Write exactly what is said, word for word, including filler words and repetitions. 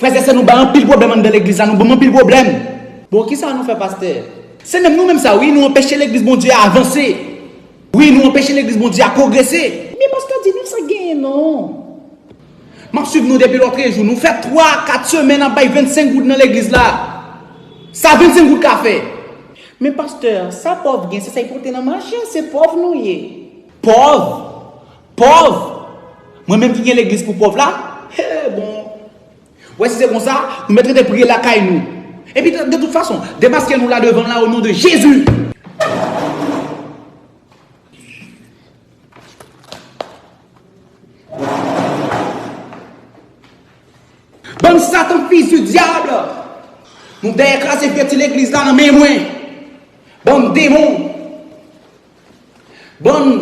Frè e sè, nou bay anpil pwoblèm anndan legliz la, nou ban m anpil pwoblèm. Bon, kisa nou fè, pastè? Se menm nou menm sa, wi, nou anpeche legliz Bondye a avanse. Wi, nou anpeche legliz Bondye a pwogrese. Men pastè, di nou sa k genyen non. M ap swiv nou depi lòtrejou. Nou fè twa, kat semèn ap bay vennsenk goud nan legliz la. Sa vennsenk goud ka fè? Men pastè, sa pòv gen, se sa y pote nan mache, se pòv nou ye. Pòv? Pòv? Mwen menm ki gen legliz pou pòv la? He, bon. Wè, si se konsa, nou mèt rete priye lakay nou. Epi, de, de tout fason, demaske nou la devan la, o non de Jezi. Bann Satan, fis du diable! Nou dèyè kraze fè ti legliz la nan men mwen. Bann demon! Bann